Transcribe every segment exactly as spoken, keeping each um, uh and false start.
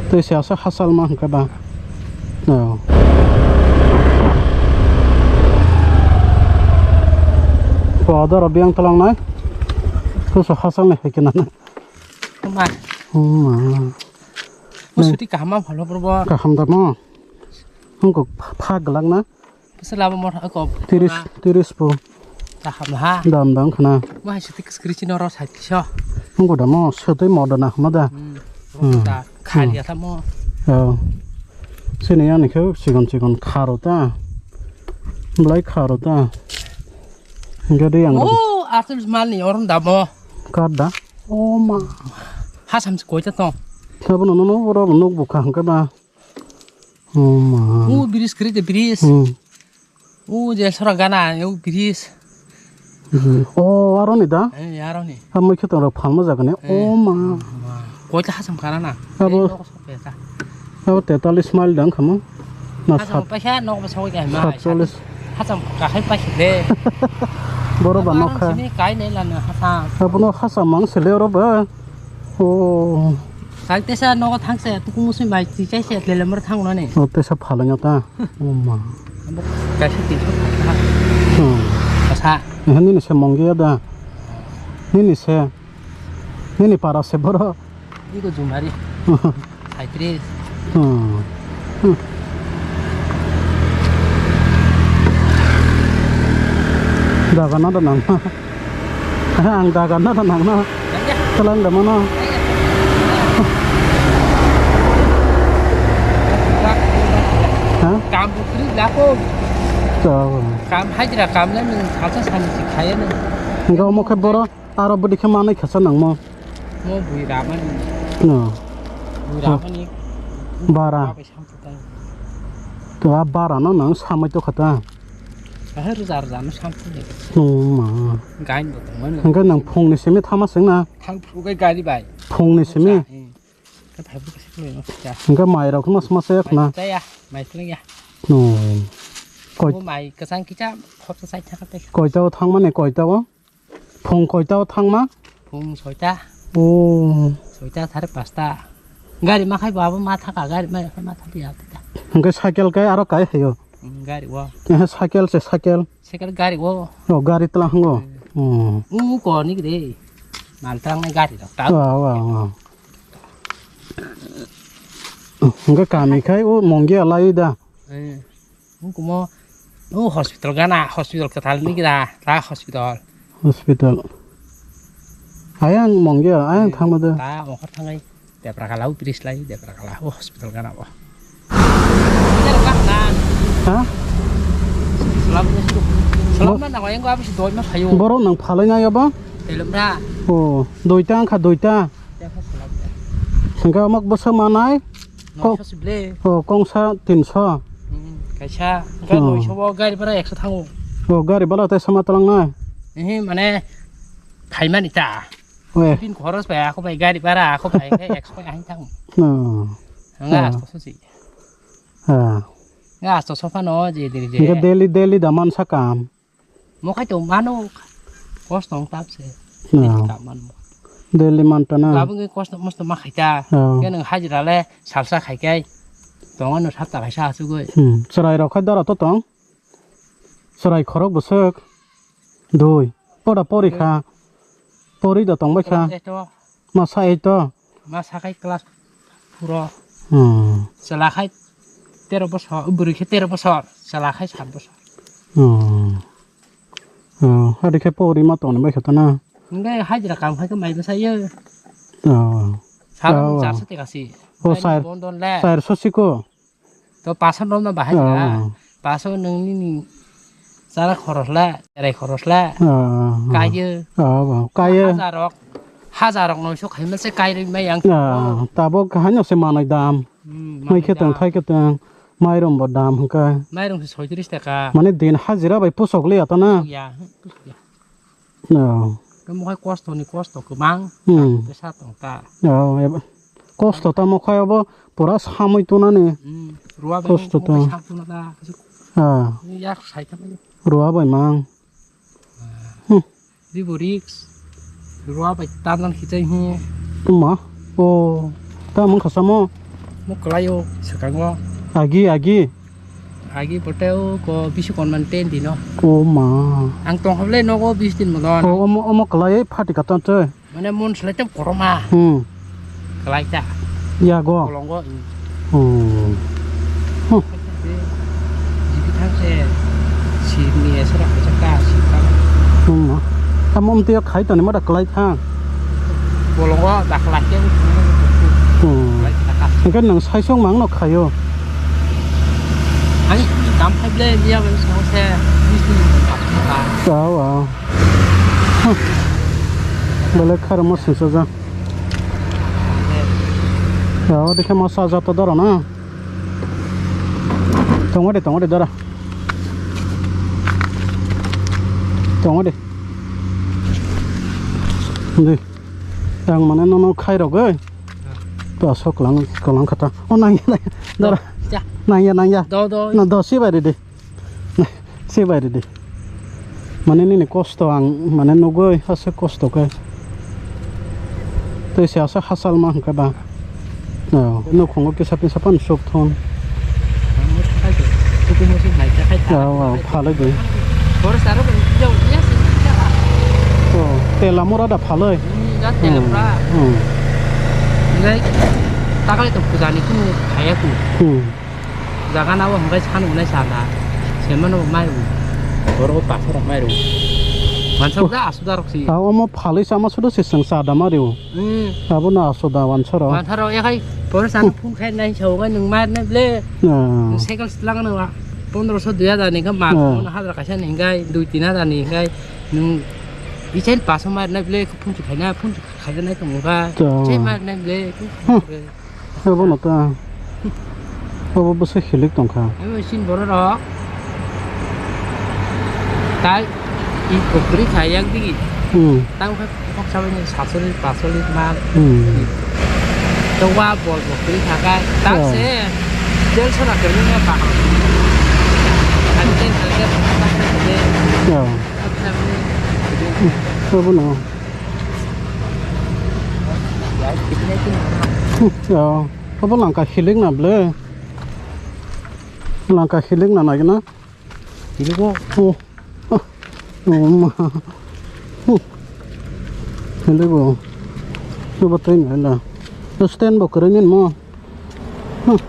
Tei se aswk hachal ma hwnkhe ba. Oh. Bo adoro biyang twlangnai. Kusu hachal ni hai khe nanai. Homa. Homa. Bo suti kaham ma phalo borbo. Kaham da mo. Hwnkhe pha glak na. Bwswk lama motha kok. Tiris, tiris po. Kaham ha. Dam dam khana. Mo hai siti kwskwrwi chini oro side kisa. Nunggo da mo, sotwi mo da na hama da. Hmm. Hmm. Da khali ata mo. Oh. Sini ani khe chikon chikon kharo ta. Belai kharo ta. Gari yang. Oh, artu mal ni oron da mo. Kar da. Oh ma. Hasam se koi ta tong. Sabo no no oro nok bukha hangka ba. Oh ma. O bridge kri de bridge. Hmm. O je sora gana o bridge. Hmm. Oh, aro ni da? Eh, aro ni. Amai khe tong rok phalma jaga ni. Eh. Oh ma. Ma. Koi ta hasam khana na. Abo. Eh, nok sok pe ta. Abo tetalis mile dang khamo. Na hasam sat-, paisa nok ba sok ya ma. Satchallis. Hasam ka khai paisa de. Boro ba nok kha. Sini kai nei la na hasam. Abo no hasam mang sele oro ba. Oh. Kal tesa nogo thangse, tuku musui bai ti chaise, lele mor thang nani. Oh, tesa phalangya ta. Oh ma. Kaisa tinso thang. Hmm. Kasa. Eh, nini se mongya da. Nini se. Nini para se boro. Iko jumari. Saitris. Hmm. Hmm. Daga na da nang. Ang daga na da nang na. Telang da mano. Ha? Kam bukri lako. Chao. Kam hajra kam le nung salsa sani si khaya nung. Enggak mau ke boro aro budi ke mana khasa nang mo. Mo bui ramani. No. Bui ramani. Bara. Abai samputai. To a bara no nang samai to khata. Ahar jar jar no samputai. No ma. Gain bo tongmani. Hingke nang phung ni simi thama sing na. Thang phrugai gari bai. Phung ni simi. Hmm. Ka thai bu kasi ko no. Hingke mai rok no sma se khna. Mai taya, mai tling ya. No. Koi. Mo mai kasang kicha khop sai thaka te. Koi ta o thang mani koi ta o. Phung koita o thangma? Phung soita. Oh. Soita sare pasta. Gari ma khai bo abo ma thaka, gari ma khai ma thaka ya ta. Hingke cycle kai aro kai hayo? Mm, gari o. Eh, cycle se cycle. Cycle gari o. Oh, gari tla hango. Hmm. Oh. U ko ni de. Mal tang nai gari rok ta. Wa, wa, wa. Hingke kami khai o mongge alai da. Eh. Hukumo, o hospital gana, hospital kwtal ni gira, ta hospital. Hospital. Ayang mongya, ayang thangma de. Ta ongkhor thangai, debra kala, u bridge lai, debra kala, o hospital gana bo. Ha? Salam, salam na, nang ayang ko abis doi mas hayo. Borok nang phalai na yaba? Telomra. Oh, doita angkha doita. Hingke omak bwsa manai? Ko-, noisho se ble. Oh, kongsa tinso. Hmm, kaisa. Hingke oh. Noisho bo gari bara ekso thango. Oh, gari bara tai sama talang nai? Eh, mane, phaimani ta. Oh, eh. Tin khoros bai, ako bai gari bara, ako bai hingke ekso bai ahing thango. Oh. Hingke oh. Asto sosi. Ah. Hingke asto sofa no, je diri je. Hingke daily, daily da mansa kam. Mo khai tong mano kosto wng tap se. Hmm. Kam man mo. Daily man ta na. Labo nge kosto mosto ma khai ta. Oh. Ke nang hajira le salsa khai kai. Tongo no sat ta kaisa asugoi. Hmm. Chwrai rok khai dora to tong. Chwrai khorok bwswk. Dui. Pora pori kha. Pori da tong bai kha. Eto. Ma sa eto. Ma sakai class four o. Hmm. Chwla khai tero bosor, bwrwi khe tero bosor, chwla khai sat bosor. Hmm. Oh, adi khe pori ma tongni bai khe to na. Hingke hajira kam khai khe mai bwsa yo. Oh. Sal oh. Charso teka si. Oh, mai sar, bondon le. Charso siko. To paso romna bahai oh, ya. Oh. Paso nang nini chara khoros la, cherai khoros la. Oh, oh, oh. Kaiyo. Oh, oh, kaiyo. Hajar rok, hajar rok noisho khai mase kai rwi mai ang. Oh, tabok kahai no se manai dam. Hmm, mai manai khe tong dam. Thai khe tong. Mairum bo dam hwnkhe. Mairum se soitris taka. Mane din hajira bai pusok le ata na. Ya, pusok ya. Oh. Ke mo hai kosto ni kosto kwbang. Hmm. Besa tong ta. Oh, eba. Kosto tamo khai obo pura samui tunani. Hmm. Rua bai kosto mo to. Hai sam tuna ta. Ah. Yak sai ta bai. Rua bai mang. Hmm. Ribo risk. Rua bai tandan khichai hi. Tuma. Oh. Ta mang khasamo. Mo kwlaio swkango. Agi, agi. Agi pote o ko bisu konman ten dino. O ma. Ang tong hable nogo bis din mo don. O omo, omo kwlai phati katan te. Mane mon selai tem koroma. Hmm. Kwlai ta. Ya go. Kolongo. Hmm. Hmm. Jibi thang se si ni esra ka si ka. Hmm. Amo mtio khai tani mada kwlai thang. Kolongo da kwlai ke. Hmm. Kwlai ta ka. Engke nang saisong mang no khayo. Ani kam khai ble liya bai sa se. Wow, wow. Huh. Belai kharmo singsa ja. Ya, o dekhe mo sa ja to doro na. Tongo de, tongo de doro. Tongo de. Di. Ang mane nono khai rogoi. To sok lang, kolang khata. O nang ya, nang ya. Doro. Ja. Nang ya, nang ya. Do, do. Na do si bai de. Se bai ridi. Mane nini kosto ang mane nugui ase kosto khe. Tei se ase hachal ma hwnkhe ba. Oh, nukhungo kisa kisa phano suk thun. Oh, oh, phalwi di. Oh, tela mora da phalwi. Hmm. Hmm. Takali to puja ni kunu khaya ku. Hmm. Jaga na o hwnkhai sani hwnai sana. Semano mai rw. Borok pathor rok mai rw. Mansa da asuda rok si. Ah, omo phalwi sama sudo se seng sada ma rw. Hmm. Abo na asuda wansaro. Wansaro ya khai por sana phone khai nai sa o ngai nung mar nai ble. Ah. Nung cycle slang na pondro so dui hajar ni ka mar. Ah. Nung hajar kaisa ni ngai dui tin hajar ni ngai nung ichain paso mar nai ble phone khai na phone khai nai tong ga. Chai mar nai ble. Hmm. Abo no ta. Abo bwswk hilik tongkha. Abo sin borok rok. Tai i kokri kha yak digi. Hmm. Tang kha kok sabai ni sasoli pasoli ma. Hmm. To wa bol kokri kha ka. Ta se. Del sora kerni ma pa. Kan ten kan ke. Ya. Abo no. Ya, abo langka hilik na ble. Langka hilik na nagina. Hilik o. Oh. Oh. Oh, ma. Oh. Hilik o. Abo tei na la. Stand bo kwrwi ni mo. Hmm.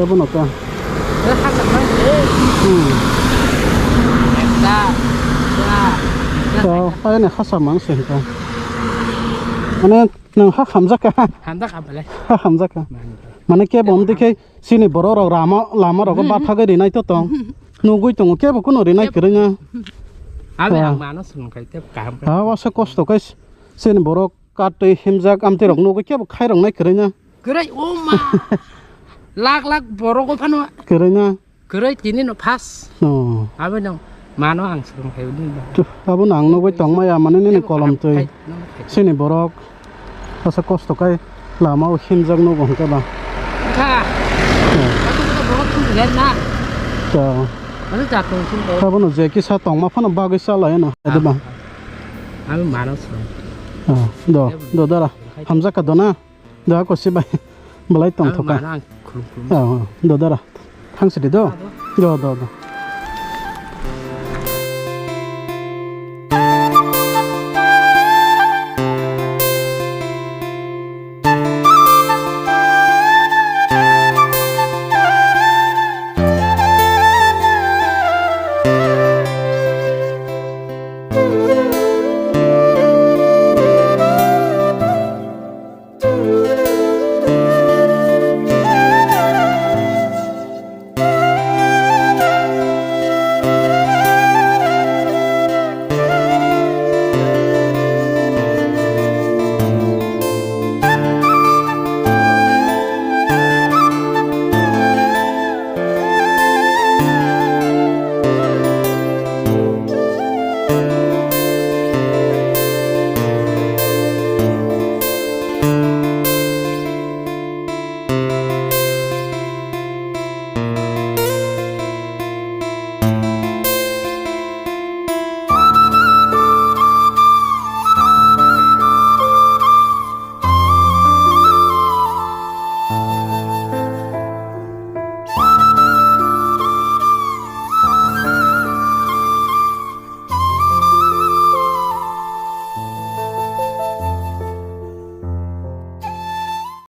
Abo no ka. Hmm. Ekta, dua, tiga. Ayane hasa mang se ka. Mane nang ha hamjak ka. Hamjak ka bale. Ha hamjak ka. Mane ke bom dikhe sini borok rok rama, lama rogo bathagwi rinai to tong. Nugui tongo kebo kuno rinai kwrwngya. Abi ang mano sung khai te kaham ka. Ha wasa kosto kai sini borok. Katwi himjak amtwi rok nugwi kebo khairok nai kwrwina. Kwrwi o ma. Lak lak borok o phano. Kwrwina. Kwrwi tini no phas. Oh. Abo no mano ang swrwng khai uni. Abo no ang nugwi tong maya mane nini kolom twi. Sini borok asa kosto kai lama o himjak nugo hwnkhe ba. Kha. Abo no borok thum ler na. Abo jatong thum. Abo no je kisa tongma phano bagwi chalai na. Abo ba. Ang mano song. Ah, do, do dara. Hamjak ka do na? Do ako si bai. Belai tong thoka. Ang mano ang khulum khulum. Ah, do dara. Thang sidi do. Do, do, do.